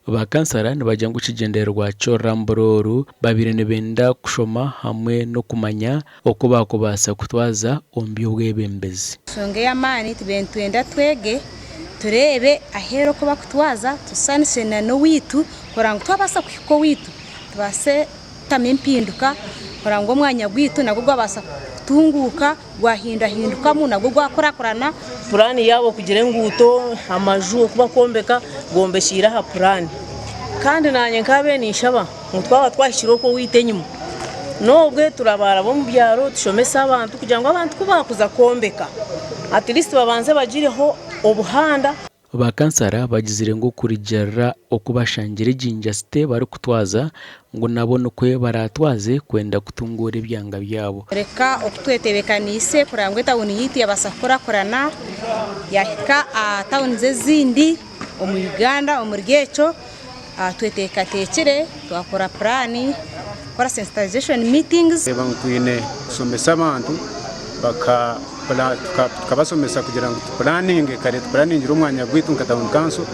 Ba kansara nibagira ngu ekigyendererwa ky'orurambura oru babaire nibenda kushoma hamwe n'okumanya oku baakubaasa kutwaza omu by'obwebembezi. Enshonga ey'amaani tubaire nitwenda twege tureebe aheeru oku bakutwaza tushushanise na n'owaitu kureba ngu twabaasa kuhika owaitu tubaase kutamu empinduka kureba ngu omwanya gwaitu nagwo gwabaasa kutunguuka gwahindahindukamu nagwo gwakurakurana. Puraani yaabo kugira enguuto, amaju oku bakwombeka gombekyeire aha puraani. Kandi naanye nkaabaire ninshaba ngu twaba twahikire okwo owaitu enyima, n'obwe turabaraba omu byaro tushomese abantu kugira ngu abantu ku baakuza kwombeka at least babanze bagireho obuhanda. Ba kansara bagizire ngu okurugiirira oku bashangire Jinja City barikutwaza ngu nabo nikwo baraatwaze kwenda kutunguura ebyanga byabo. Reka oku twetebekaniise kureba ngu etawuni yaitu yabaasa kukurakurana yahika aha tawuni ezindi omu Uganda omuri ekyo tweteekateekire twakora puraani kukora sensitization meetings. Reeba ngu twine kushomesa abantu tukabashomesa kugira ngu tupuraninge kare tupuraningire omwanya gwaitu nka tawuni kanso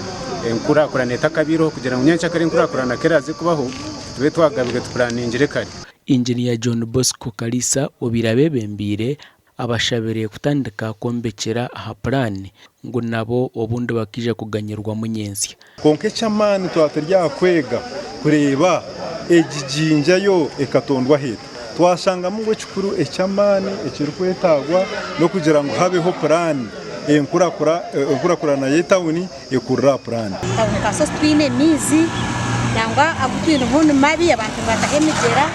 enkurakurana etakabaireho kugira ngu nyenkyakare enkurakurana ku eraaze kubaho tube twagabirwe tupuraningire kare. Inginiya John Bosco Kalisa obaire abeebembeire abashabire kutandika kwombekyera aha puraani ngu nabo obundi bakaija kuganyirwamu nyentsya. Kwonka eky'amaani twaba turi aha kwega kureeba egi jinja yo ekatondwa aha eta, twashangamu ngu ekikuru eky'amaani ekirikwetaagwa n'okugira ngu habeho puraani enkurakurana y'etawuni ekurire aha puraani. Tawuni Kasese twine amaizi nangwa agu twineho ni mabi abantu nibataha emigyera,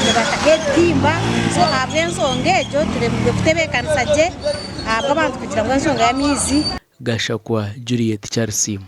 nibataha ebitimba so ahabw'ensonga egyo turemire kutebeekanisa gye ahabw'abantu kugira ngu ensonga y'amaizi. Gashakwa Juliet Charles.